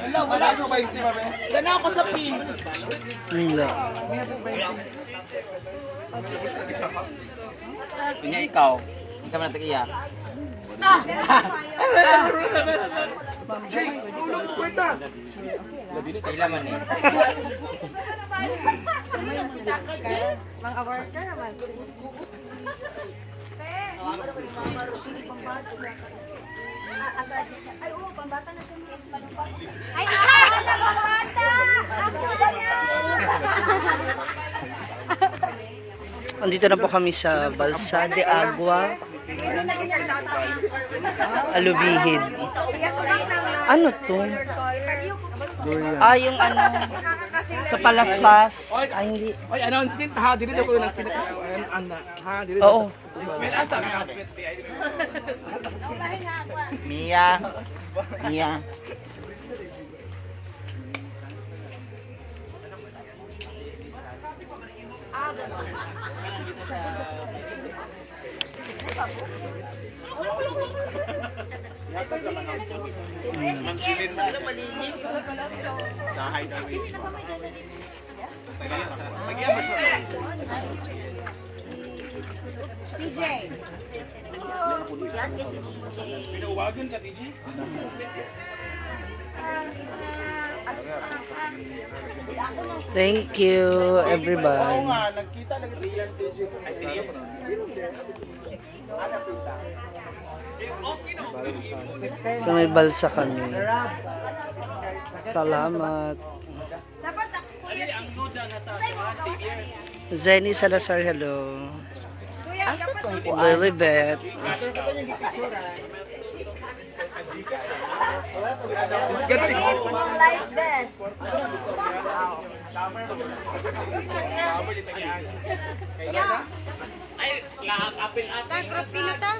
Wala, wala. Gana ako sa pin. Wala. Kunya ikaw. Unsa man ang iya? Kaila man eh. Mga worker naman. Ay, oo, pambata na kami. Ay, ako na pambata! Ako na! Andito na po kami sa Balsa de Agua, Alubihid. Ano to? Ah, yung ano, sa Palaspas. Ay, hindi. Oy, announcement ha, dili daw ko nang pinaka ana ha, dili. Oo. Mia. Mia. TJ. Pinawagan ka, TJ. Thank you, everybody. So may balsa kami. Salamat. Dapat ako, Kuya. Zenny Salazar, hello. Kuya, dapat Lilibet. life vest. Ta, na ta.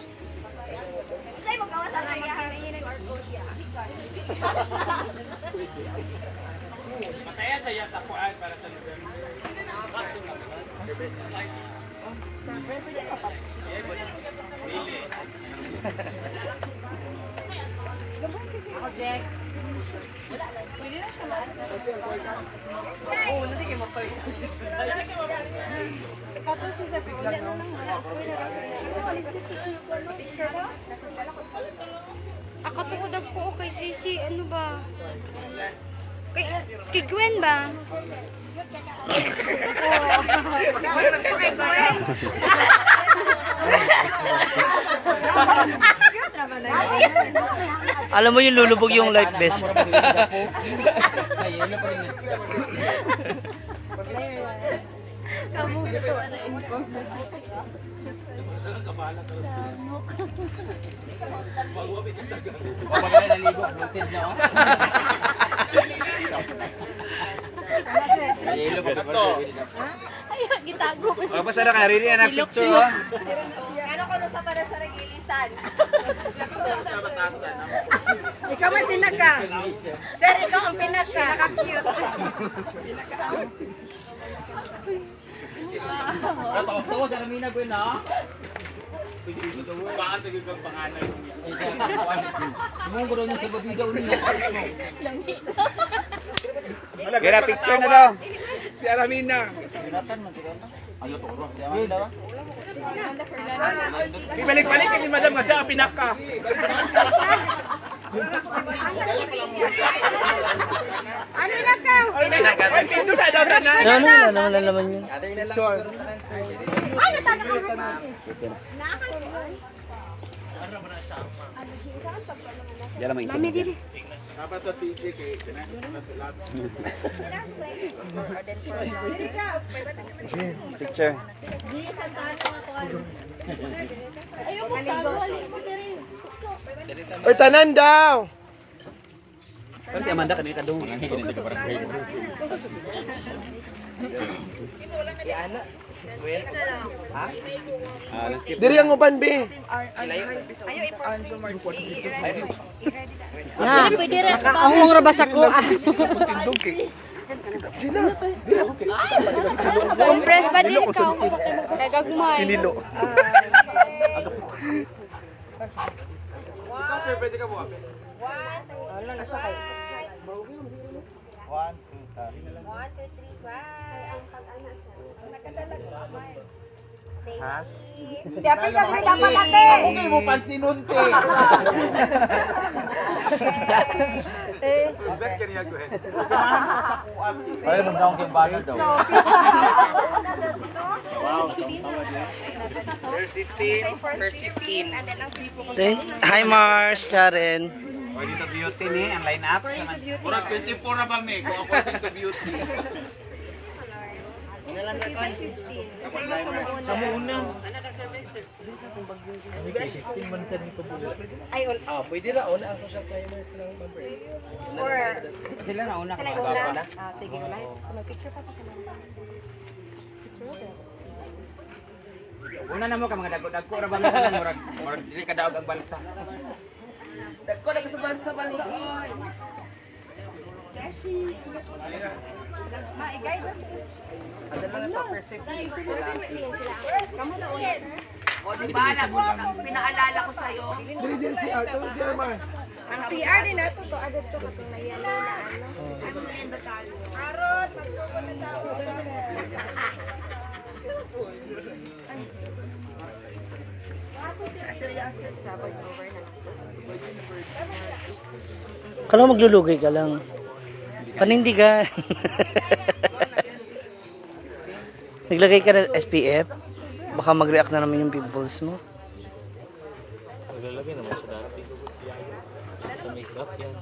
Say, magawa sa kanya. Pataya saya sa kuan para sa lugar. Kato si Zephyr, unya na lang. Picture ba? Ako tukod ako kay Sisi, ano ba? Kay, kay Gwen ba? Kay Gwen. Alam mo yung lulubog yung life vest. Ay, yelo pa rin. O, pag naligo, bloated na oh. Ay, yelo pa rin. Ay, gitago. Oh, basta na ka ready na picture oh. Ano ko na sa para sa nag-ilisan? Ikaw ang pinaka. Sir, ikaw ang pinaka. Cute. Wala, tawa sa lamina, Gwen, ha? Baka tagigang panganay. Munggo daw niya sa babi daw niya. Gera picture na daw. Si Aramina. Ano to? Ibalik-balik kay Madam nga siya ang pinaka. Ano na ka? Ay, picture na daw tanan. Ano, ano, wala naman yun. Picture. Ay, nataka ka. Mami, dili. Dapat to TJ kay lahat. Picture. Ayaw mo, tago. Alin mo diri. Oy, tanan daw! Pero si Amanda kanina kadung. Diri ang uban, be. Na, pwede rin. Ang ra ba sa ko? Compress ba din ikaw? Kagagmay. Pinilo. Sir, pwede ka mo. One, two, One, two, three. 1, 2, 3, smile. Nakadala ko, smile. Say cheese. Dapat ka rin dapat ate. Okay mo pansinon te. Ay, magdaong kayong bana daw. First 15. And then ang Hi Mars, Charen. Pwede to beauty ni, ang line up. Murag 24 na ba mi? Kung according to beauty. Ah, pwede ra una ang social climbers ng member. Or, Sila na una. sila yung una. Ah, sige, una. Mag-picture pa pa sila. Una na mo ka mga dagko-dagko ra ba mo tanan murag murag dili ka daog ang balsa. Dagko na sa bansa bansa. Oy. O, di ba? Pinaalala ko sa'yo. Dili dili si Art, si Armar. Ang CR din nato to, agad to katunayan na ano. Aron, magsugod na tao. Kala ko maglulugay ka lang. Panindigan. Naglagay ka ng SPF? Baka mag-react na naman yung pimples mo. Naglalagay naman siya dati. Sa makeup yan.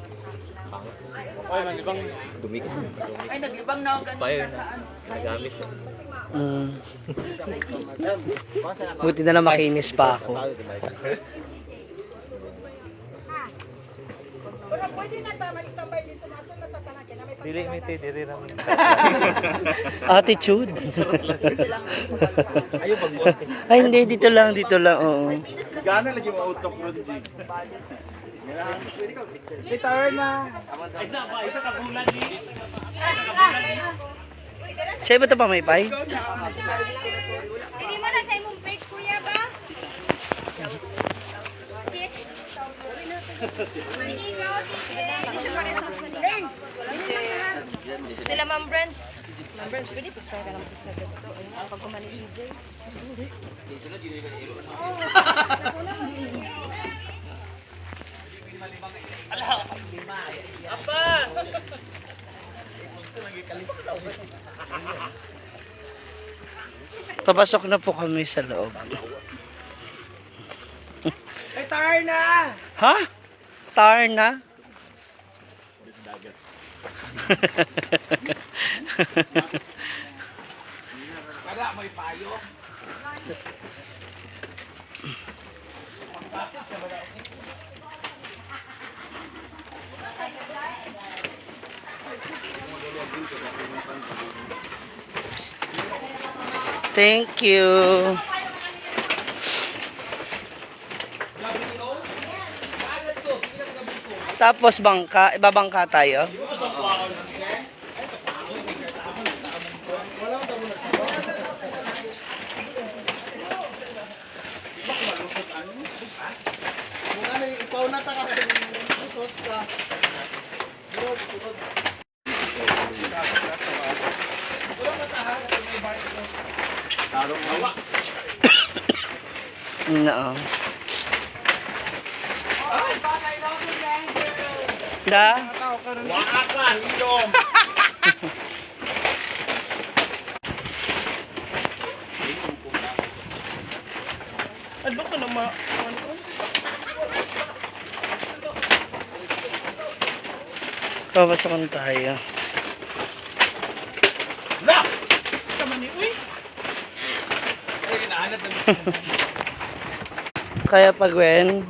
Pangit na siya. Ay, malibang. Dumikit. Ay, nag-ibang na ako. Expire na. Nagamit na. Buti na lang makinis pa ako. Pero pwede na ta, mag-standby dito. Ato na tatanake na may Dili mi te, dili ra mi. Attitude. Ay, hindi. Dito lang, dito lang. Oo. Gana lagi mo utok ron, G. Siya ba ito pa may pay? Hindi mo na sa imong page, kuya ba? Sit. Hindi siya pare sa Sila Ma'am Brands. Ma'am Brands, pwede picture ka lang po sa ito. Pag kumani EJ. Papasok na po kami sa loob. Ay, tar na. Ha? Tar na? Kada may payo. Thank you. Tapos bangka, ibabangka tayo. Kung ano yung ipaw na ta ka lusot ka. Sunod, sunod. No. Da? Waa ka, hilom. Ano ka na ma... Papasok na tayo. Sama ni Uy. Ay, kinaanat na. Kaya pa, Gwen?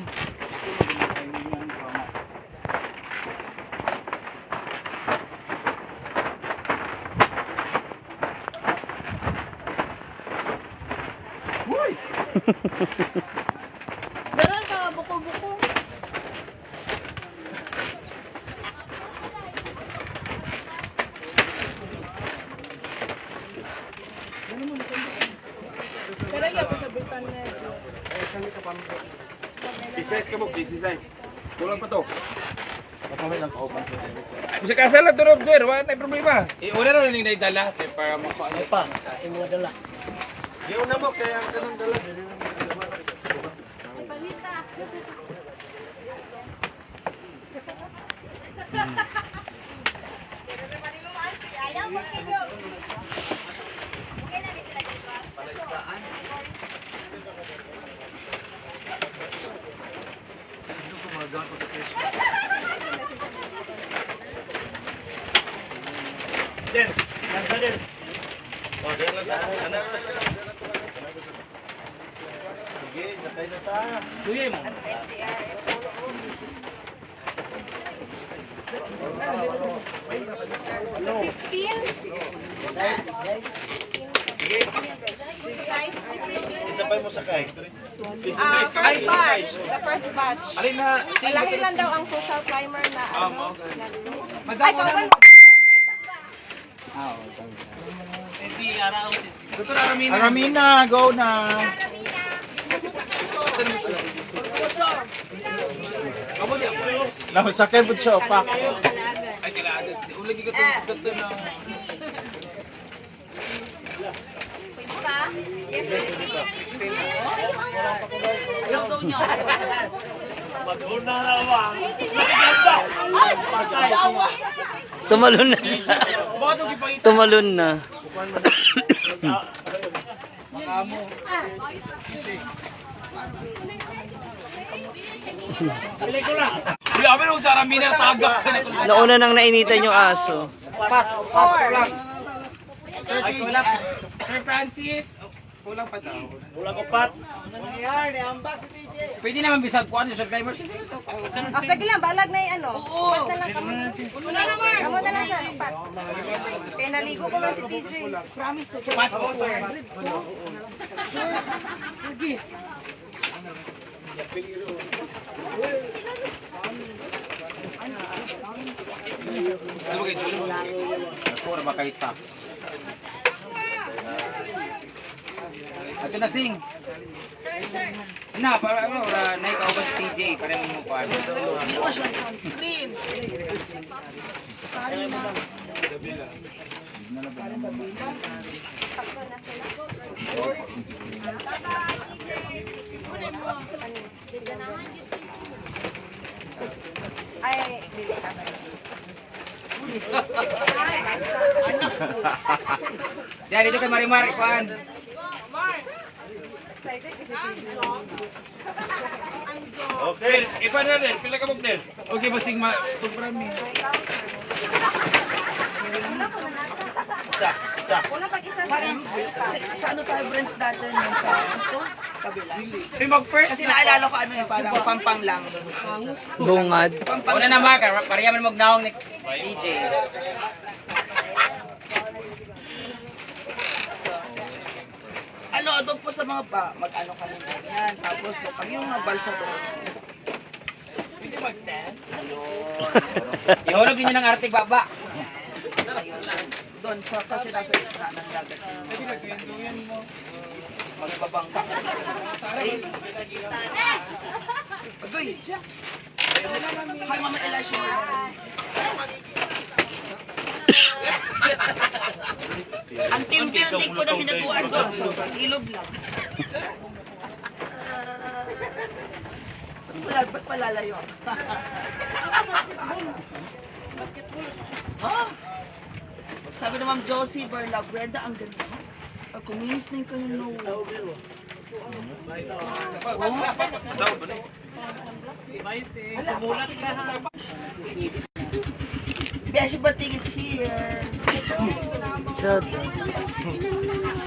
Meron sa buko-buko. Precise ka mo, precise. Kulang pa to. Bisa kasal na turog, sir. Wala na problema. Iuna na rin yung dala kay para makuha. Ay pa, sa imo dala. Di una mo kaya ang kanang dala. Ayaw mo kayo. Okay na sila dito. Sige, sakay na ta. Suya mo. Isabay mo sakay. Ah, first batch. The first batch. Alin na, Malahi lang daw ang social climber na ano. Madam, Ay, kauban. Dr. Aramina. Aramina, go na. Nasakay po siya, opak. Ay, kailangan. Ulagi ka itong doktor na. Tumalon na siya. Tumalon na. Wala kami nung sa Aramina, tagak ka na. Nauna nang nainitan yung aso. Sir, Sir Francis. Oh, kulang pa daw. Pwede naman bisag kuan sa climber siya. Ah, sige lang, balag na yung ano. Upat na lang kamo. Wala naman. Kamo na lang sir, upat. Kaya naligo ko man si TJ. Promise to. Ako ra ba kay ta. Ato na sing. Na para ano ra nay kauban si TJ para mo kuan. Screen. Ay, dili ka ba? Diyan dito kay Marimar kuan. Excited kasi TJ. Okay. Sir, ipa na din. Pila ka mo din. Okay, basing ma... Sobrang mi. Isa, isa. Una pag isa sir. Sa ano tayo friends dati nung sa ito? Kabila. Hey, mag-first. Kasi naalala ko ano yung parang pampang lang. Bungad. Una na Mark, pareha man magnaong ni TJ. Ano, doon po sa mga ba, mag-ano kami ganyan. Tapos pag yung mga balsa doon. Pwede mag-stand? Ihulog ninyo ng Arctic baba. Doon, sa, kasi nasa gitna ng dagat. Magbabangka. Ay. Agoy! Hi, Mama Elisha. Ang team building ko na hinaguan doon sa ilog lang. Wala, ba't palalayo? Ah! Sabi ni Ma'am Josie Berla, Brenda, ang ganda. Ay, kuminis na yung kanyang no. Beshi Bating is here. Shut.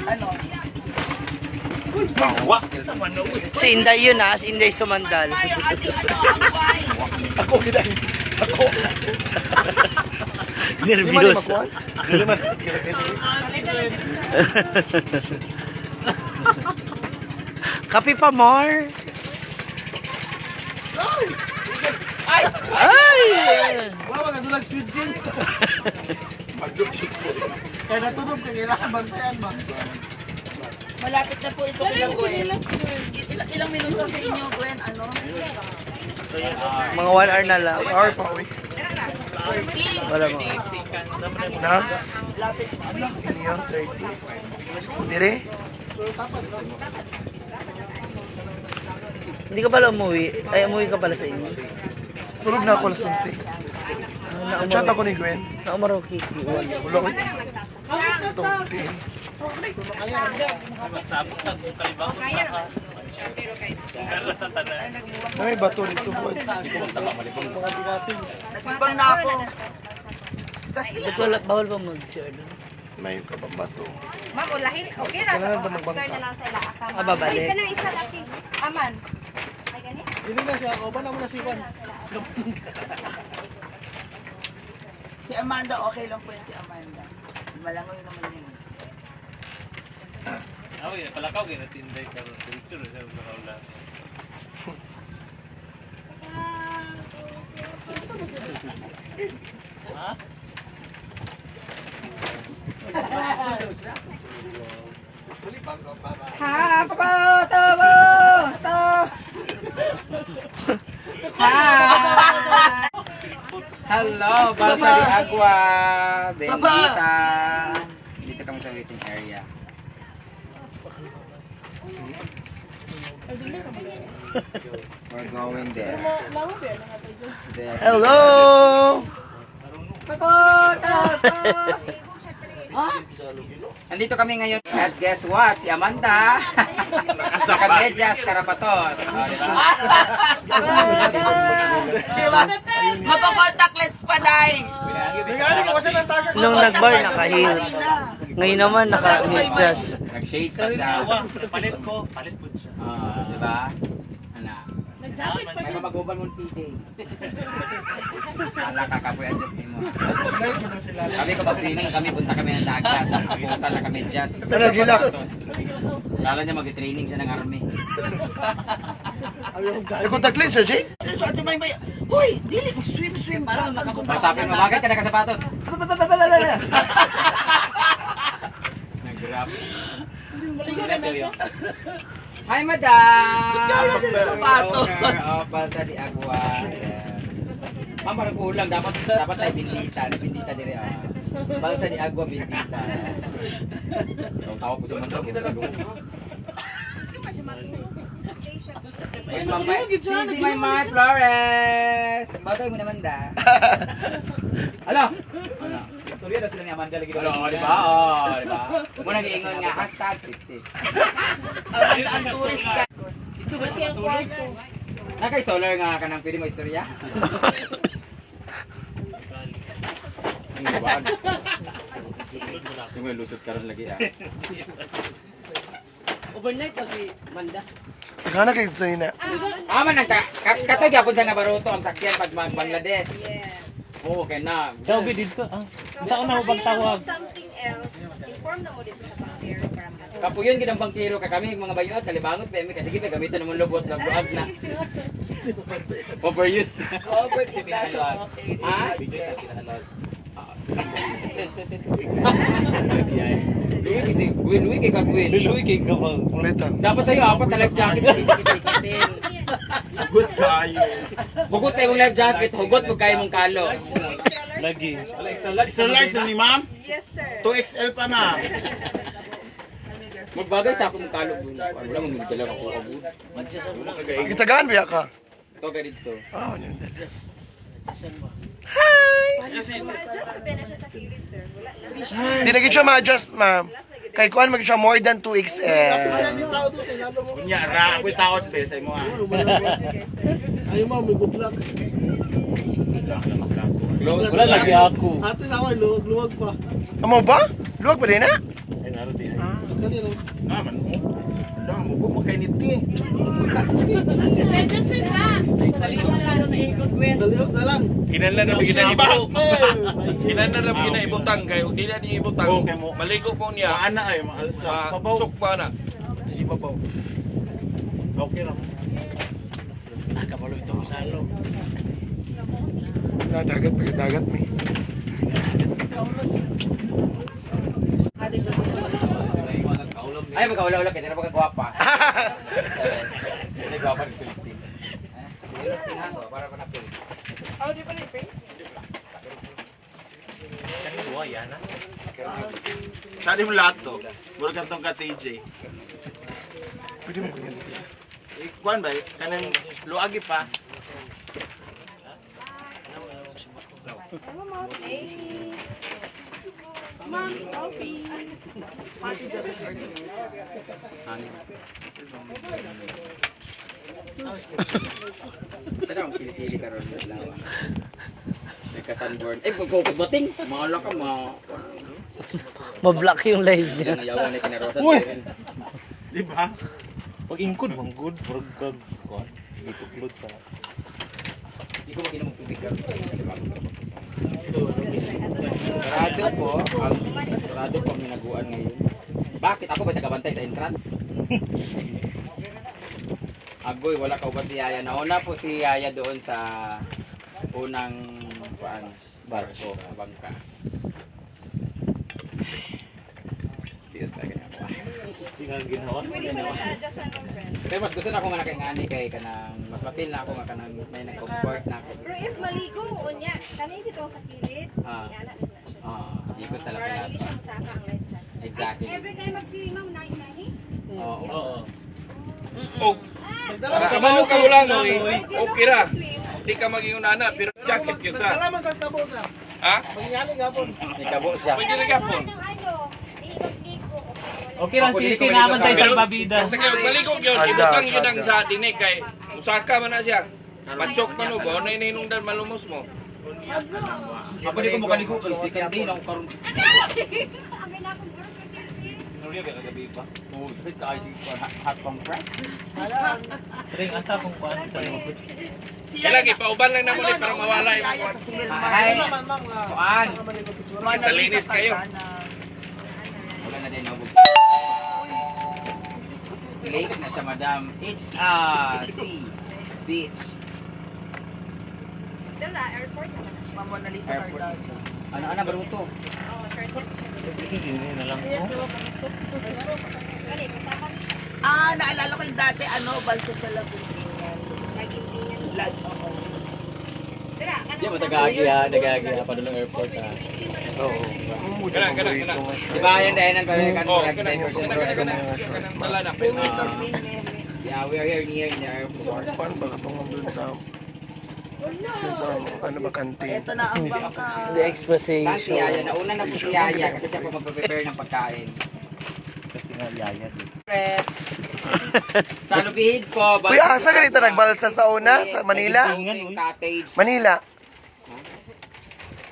Ano? Si Inday yun ha, si Inday sumandal. Ay, ang ating ano, ang wine. Ako, kita. Ako. Nervous. Dili man. Kape pa more. Ay! Ay! Wala ba nadulag sweet game? Kaya natunog ka, kailangan bantayan ba? Malapit na po ito kila Gwen. Ilang minuto sa inyo, Gwen? Ano? Mga 1 hour na lang. Hour pa. 30. Wala mo. Na? Lapit. Niyo, 30. Dire? Hindi ka pala umuwi. Ay, umuwi ka pala sa inyo. Tulog na ako alas 11. Chat ako ni Gwen. Naumaraw kiki. Wala ko. Itong tiin. May bato dito boy. Nagbang na ako. Kasi Ba't wala, bawal ba mag-share doon? May ka bang bato? Ma'am, ulahin. Okay ra. Kailangan ba magbangka? After na lang sa ila. Aka, Ah, babalik. Ay, kanang isa laki. Aman. Ay, gani? Dili na siya ako. Ba na mo na siwan? si Amanda, okay lang po yan si Amanda. Malangoy naman yun. Okay, palakaw kayo na si Inday karon. Diretso ra siya makaulas. Ha, papa, tabo, to. Hi. Hello, Balsa de Agua. Bendita. Dito kami sa waiting area. We're going there. There. Hello! Andito kami ngayon at guess what? Si Amanda. Sa Kamedyas Karapatos. O, di ba? Diba? Magko-contact lens pa, Day! Nagani ko kasi ng tagak. Nung nag-bar, naka-heels. Ngayon naman, naka-medyas. Nag-shades pa siya. Palit ko, palit po siya. Ah, di ba? Ana. Ay, mabagubal mo PJ. Ala ka kapoy adjust nimo. Kami kapag swimming kami punta kami ng dagat. Punta na kami just. Ano, gilak? Lalo niya mag-training siya ng army. Yung contact lens, Sir Jay? So, Ate May, may, Hoy, dili, mag-swim-swim pa. Masapin mo, bakit ka nakasapatos? Nag-grab. Hi, madam! Nagkaroon siya ng sapatos. Owner of Balsa de Agua. Ayan. Ma'am, parang kulang. Dapat, dapat tayo bindita. Bindita dire. Ah. Balsa de Agua, bindita. Ang tawag ko sa mga. Ayun, ma'am. Sisi, my Mar Flores! Bagay mo naman da. Alo! Ano? Istorya na sila ni Amanda lagi. Alo, di ba? Oh, di ba? Muna giingon nga, #sipsip. Amanda, ang tourist ka. Nakay solar nga ka nang pwede mo istorya? Ang luwag. Yung may lusot karon lagi ah. Overnight pa si Manda. Nagana kay Zaina. Ama nang katay gyapon sa Nabaruto ang sakyan pag mag Bangladesh. Yes. Oo, okay na. Daw bi dito ah. So, Taon na kung mo tawag. something else, inform na mo dito sa bangkero para makatulong. Kapuyon gid ang bangkero ka kami mga bayot kalibangot pa mi kasi sige pa gamiton namon lubot lagbuag na. Overused na. Covered si Dasha, okay. Ha? Luwi kasi, luwi kay kagwin. Luluwi kay kabang. Ulit ah. Dapat sa'yo, apat na life jacket, titikit-tikitin. Good kayo. Hugot tayo mong life jacket, hugot mo kayo mong kalo. Lagi. Sir Lars ni ma'am? Yes, sir. 2XL pa ma'am. Magbagay sa akong kalo. Wala mong dala ako ako. Gitagaan ba ka? Ito ka dito. Ah, yun. Ma-adjust ka ba na siya sa kilid, sir? Wala na. Di na gid siya ma-adjust, ma'am. Kay kuan mag siya more than 2XL. Unya ra ako'y taot be sa imo ah. Ayaw ma'am, may good luck. Close. Wala lagi ako. Ate sa akin, luwag-luwag pa. Amo ba? Luwag pa din na? Ay naro di. Naman mo. Wala mo ko makainit ni. Kinahanglan na bigyan na ibu. Kinahanglan na bigyan na ibutang kay ug dili ni ibutang. Oo, kay mo. Maligo po niya. Maana ay maalsa. Ah, Sok pa na. Okay ra. Na, dagat, dagat, may. Ay, magkaula-ula kaya, na pagkagwapa. Hindi gwapa ng sulti. Para pa na. Agua, yan na. Saan yung lahat to? Mura kantong ka TJ. Pwede mo ganyan. Eh, kuan ba? Kanang luagi pa. Pati Joseph Ortiz. Sana akong kilikili karon adlaw. Nagka-sunburn. Eh, focus ba ting? Mahala ka ma. Mablock yung live niya. Yung yawa na kinarosa. Uy! Di ba? Pag ingkod, mang good. Murag kag, kuan. Gituklod sa... Hindi ko mag-inom og tubig karon. Sarado po ang sarado po ang minaguan ngayon. Bakit ako ba tagabantay sa entrance? Agoy, wala ka uban si Yaya. Nauna po si Yaya doon sa unang kuan, barko, bangka. Dito tayo ganyan. Hindi nga ginawa. Pwede pala siya adjust sa friend. Pero mas gusto na ako nga nakaingani kay kanang mas mapil na ako nga kanang may nag-comfort na ako. Pero if maligo mo unya, kanin dito sa kilid, iana na siya. Ah, ikot sa Para lato. hindi siya masaka ang life jacket. Exactly. Every time mag-swimming, ma'am, nani-nani. Oo. Oo. Og kabalo ka wala no eh. Okay ra. Di ka maging unana pero jacket yun sa. Salamat sa tabo sa. Ha? Mangyari gapon. Nikabo siya. Pwede na gapon. Ng ano, ligo. Okay lang, Ako, dili sisi ko naman tayo Pero salbabida. basta kayo maligog yun, ibutang yun ang sa dinik kay usaka man na siya. Machok man mo ba, na ininungdan malumos mo. Ako di ko makaligo kay second day na ako karon. Amin akong bro kasi sis. Sinuliya ka kagabi pa. Oo, sakit ka ay sige hot compress. Ring, asa kung kuan. Si Kaya lagi, pauban lang namo ni para mawala Si yung Yaya sa Similmar. Ay, Naman ma'am nga. kuan. Mona Lisa Kitalinis kayo. Cardana. Wala na din nabog. Lake na siya, madam. It's a sea beach. Dala, airport naman na siya. Ma'am Mona Lisa Airport. Cardoso. Ano ana baruto? Oo, short na siya. Hindi na lang ko. Kani, masaka na siya. Ah, naalala ko yung dati, ano, balsa sa Laguningan. Lagintingan. Lag, oo. Dala, Di mo tagagi ha, tagagi ha padulong airport ha. Oo. Kana kana kana. Di ba yan dahil pa rin kan Oh, murag kana decoration kana bro. kana kana. Wala na pero. Yeah, we are here near in the airport. Paano ba katungod dun sa ano ba kantin? Ito na ang bangka. The exposition. Saan si Yaya? Nauna na po si Yaya kasi siya po magpe-prepare ng pagkain. Kasi nga yaya. di. Prep. Sa Lubihid po. Uy, asa ganito nagbalsa sa una? Sa Manila? Housing Cottage. Manila.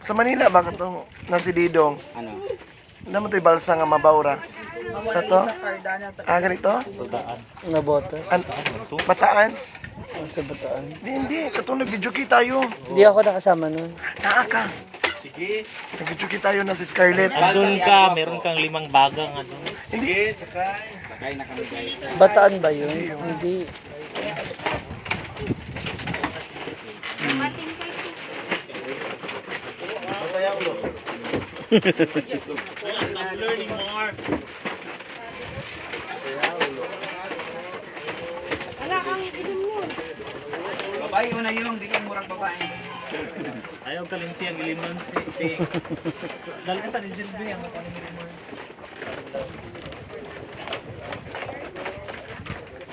Sa Manila ba katong na si Didong? Ano? Ano mo to'y balsa nga mabawra? Ma'am Sa Mona to? Lisa Cardana. Ah, ganito? Bataan. Nabota. An Bataan? Oh, sa Bataan. Hindi, hindi. Katong nag-video tayo. Hindi ako nakasama nun. Naa ka. Sige. Nag-video tayo na si Scarlett. Andun ka, meron kang limang bagang ano. Sige, sakay. Sakay na kami guys. Bataan ba yun? Hindi. I'm learning more. Babae una yung, di ka murag babae. Ayaw kalinti ang limon si Dali ka sa Silvi ang ako ng limon.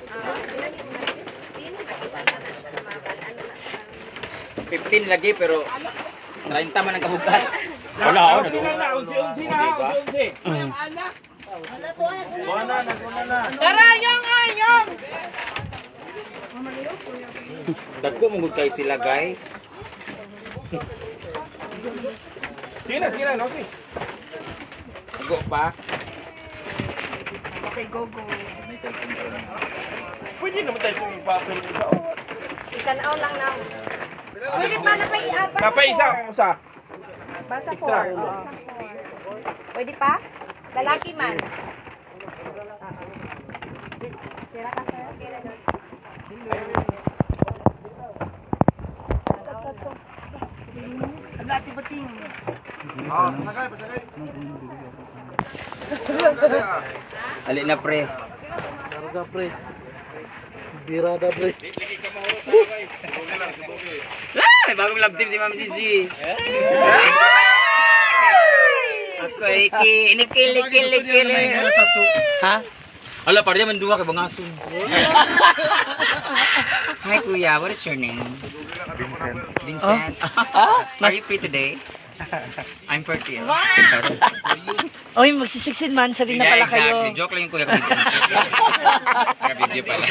Ano 15 lagi pero 30 man ang kabugat. Wala ako Unsi na na, unsi unsi na, unsi unsi. Tara, yung ay, yung! Dagko mong gud kay sila guys. Sige na, sige na, okay. Dagko pa. Okay, go, go. Pwede naman tayo kung ipapil isa. Itanaw lang na. Pwede pa na pa iapa. Napay isa, usa. Basta Isa. four. Oo. Pwede pa? Lalaki man. Tira ka, sir. Lati bating. Ali na pre. Karga pre. Birada pre. Ah, may bagong love team si Ma'am Gigi. Okay, kili kili kili kili. Ha? Ala, parang man duha kay bangason. Hi kuya, what is your name? Vincent. Vincent. Are you free today? I'm 14. Oy, magsisiksin man, sabi na pala kayo. Exactly. Joke lang yung kuya ko dito. Naka-video pala.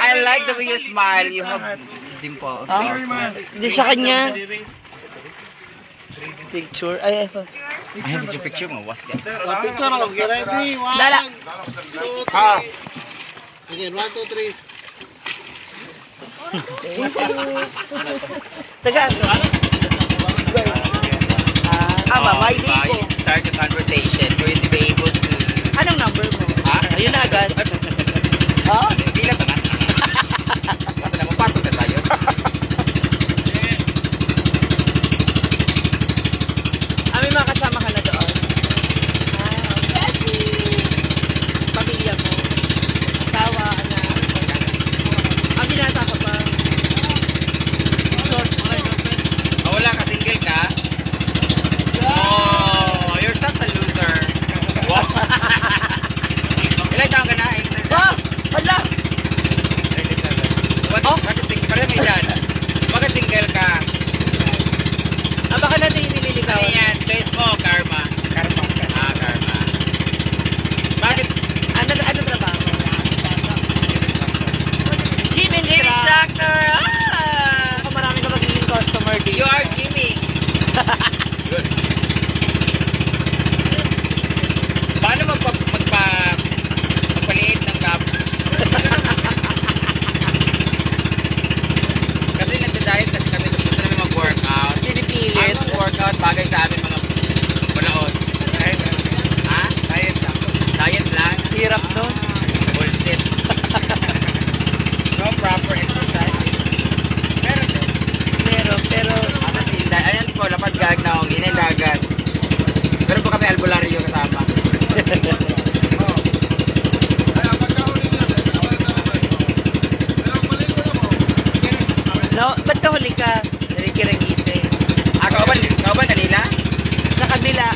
I like the way you smile. You have dimples. Hindi sa kanya. Picture. Ay, ay. Ay, video picture mo. Was ka. Picture ako. Okay, ready? One, Lala. two, three. Again, one, two, three. Taga ano? Ah, mama, Diba? ko. You start the conversation for you to be able to... Anong number mo? Ah? Ayun na agad. Ha? Hindi lang naman. Basta na mo, pasok na tayo. Ah, may mga kasama ka na doon. Ah, okay. Pamilya mo. Asawa, anak. Ah, binata ka pa. Oh, wala ka, single ka? Oh, you're such a loser. Wow. Ilan taon ka na? Ah! Hala! What, oh? Bakit single? Parang may edad. Bakit single ka? Ah, baka natin yung Ano nililigawan. yan? Choice mo, karma. Karma. Ah, karma. Bakit? Ano, ano trabaho? Gym Gym instructor! instructor! Ah! Baka marami ka magiging customer dito. You are gymming. Paano magpaliit ng gap? Kasi nagda-diet kasi kami, gusto namin mag-workout. Pinipilit. Ang workout bagay sa amin mga bulaos. Ha? Diet lang. Diet lang? Hirap nun. Bullshit. No proper exercise. Meron din. Pero, pero, Asa si Inday? Ayan po, lapad gag na akong inay dagat. Meron po kami albularyo kasama. no, ba't nahuli ka? Narikirangise. Ah, kauban kanila? Sa kabila.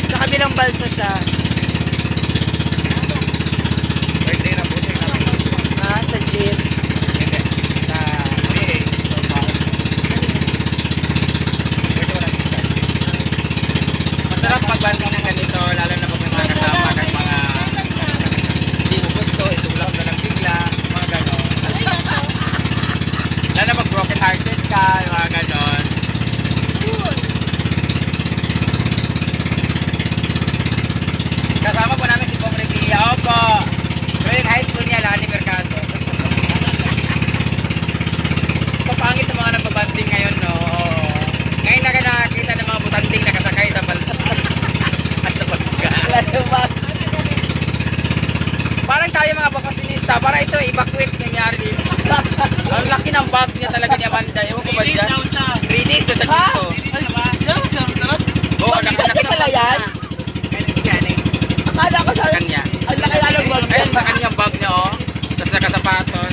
Sa kabilang balsa siya. Birthday na buti na. Ah, sa gym. Hindi. Sa PA. Masarap pagbanding ng ganito, lalo na pag may mga kasama kang mga hindi mo gusto, itulak na lang bigla, mga ganon. Lalo na pag broken hearted ka, yung mga ganon. Kasama po namin si Bong Revilla. Opo! Pero yung high school niya, Lani Mercado. Papangit ang mga nagbabanding ngayon, no? Oo. Ngayon na ka nakakita ng mga butanding nakasakay sa balsa. At sa balsa. Parang tayo mga bakasinista, para ito evacuate nangyari dito. Ang laki ng bag niya talaga ni Amanda. Ewan ko ba dyan? 3 days na siya dito. Oo, ang laki Bakit ng pala bag yan? niya. Akala ko Sa sa... kanya. Ang laki lalo bag. Ayun, sa kanyang bag niya, oh. Tapos nakasapatos.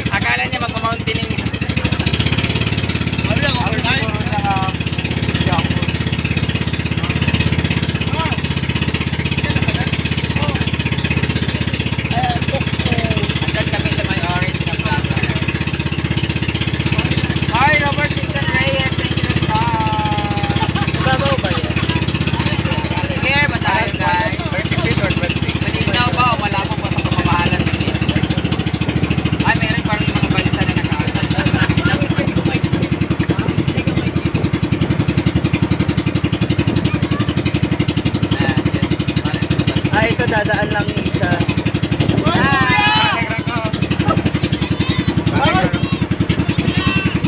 Akala niya magmamountaining. Ano lang, overnight? Andyan kami sa may orange na plaza. Hi, Robert Christian Reyes. Thank you so Babaw ba yan? Clear ba tayo, guys? 30 feet or 20? Malinaw ba o malabo pa sa pamamahalan ng dito? Ay, meron parang mga balsa na nakaano. Ah, ito dadaan lang yung isa.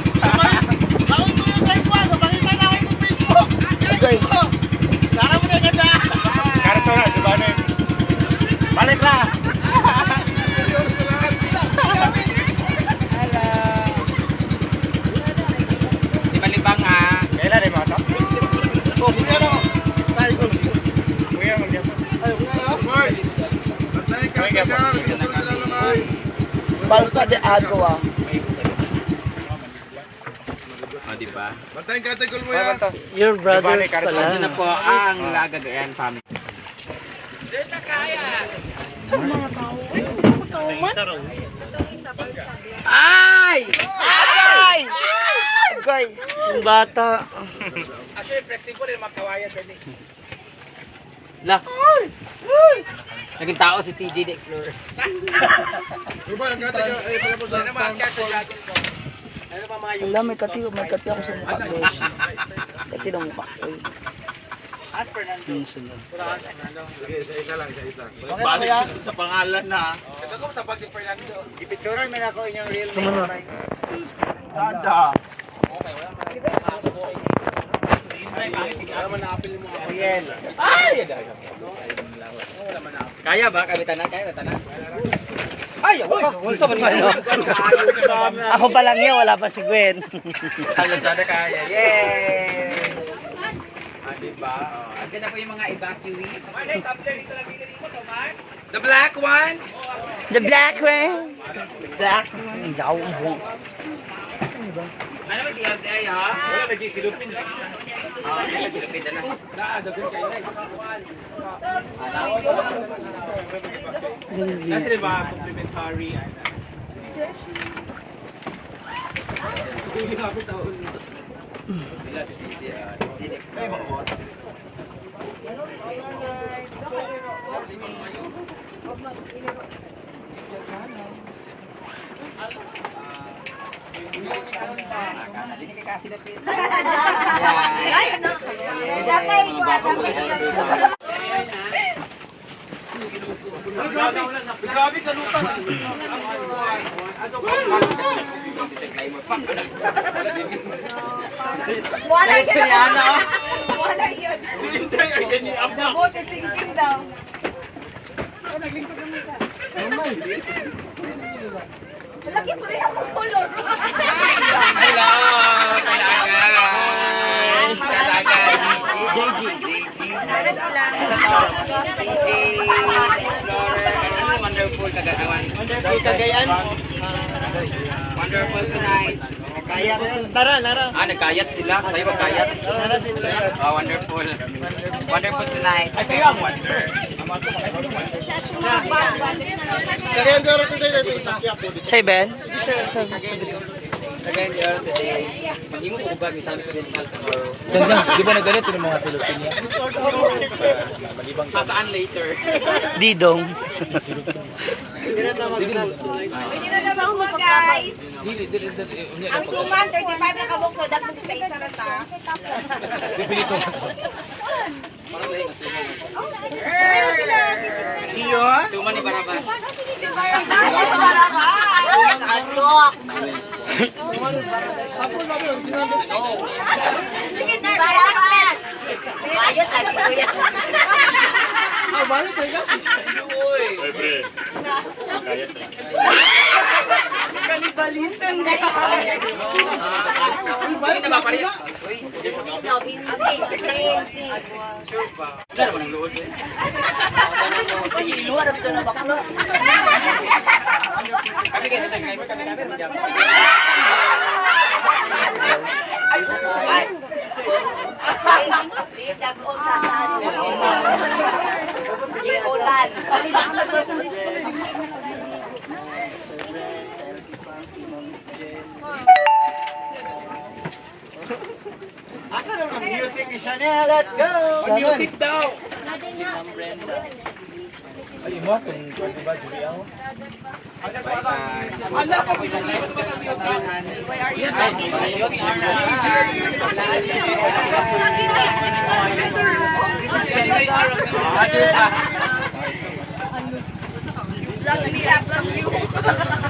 Bakit ko yung type 1? Pakita na kayo sa Facebook! Okay. Sara mo na ganda! Carson na, di ba na yun? Balik na! Di ba libang ah? Kailan eh mga to? Oh, kuya na ako. Sabi ko. Kuya, magyapon. Ay, kuya na ako. Kuya, gyapon. Dito na kami. Balsa de Agua. ba? Bantayan kategol mo yan. Your brother pala. Nandiyan na po ang Lagagayan family. Ay! Ay! Goy! Yung bata. Actually, flexible yung mga kawayan. Pwede. La. Naging tao si CJ the Explorer. Ruba, ang kategol. Ay, pala po sa Wala, may kati ako sa mukha, guys. Kati ng mukha ko. eh. Sige, isa-isa lang, isa-isa. Okay na kuya? Sa pangalan na. Ito ko sa pag ni Fernando. Ipicturean mo na ako inyong real name. Dada. Kaya ba? Kami tanan? Kaya na tanan? Ay! Ako! Sa man Ako pa lang yun, wala pa si Gwen. Hello, Jada kaya. Yay! Ah, diba? Oh, ang ganda po yung mga evacuees. The black one. The black one. Black one. Yaw, ang buwang. Ano ba si LTI, ha? Wala lagi silupin. Ah, nagsilupin na na. Nasa diba complimentary. Bila si TJ, ah, TJ the Explorer. Lakay ko, lakay. Grabe ka lutang. Wala Diretso yun. ni Ana, oh. Wala yun. Hintay ay ganyan. The boat is sinking daw. Laki pa rin akong color. Hello! Kalagan! Kalagan! JG! Narat sila. JG! Explorer! Ano wonderful Cagayan? Wonderful Cagayan. Wonderful tonight. Tara, nara. Ah, nagkayat sila. Sa'yo magkayat. Nara sila. Ah, wonderful. Wonderful tonight. Ay, kayo ang wonder. Cagayan de Oro today, may isa. Say, Ben? Cagayan de Oro today. Mag-imo ko ba? Misamis Oriental tomorrow. Di ba nagganito yung mga silupin niya? Pasaan later. Didong. Pwede na naman po, guys. Dili, dili, dili. Ang suman, 35 na kabok. So, dapat sa isa na ta. Parang lahi ang suman. Pero sila, sisimulan. Suman ni Barabas. Barabas! Sige, Barabas! Bayot lagi, kuya. Ah, balik kayo. Sige na ba pare? Uy, sure ba? Wala naman ang luod eh. Ay, iluwa na bitaw na bakla. Kami kayo sa climber, kami kami. Dagoon sa saan. Sige, ulan. Asa naman ang music ni Chanel? Let's go! Music daw. Ay, mo, kung di ba, Julia? Bye-bye. Ala ka, pinag-iwan ba kami yung Ah, di ba? Love you.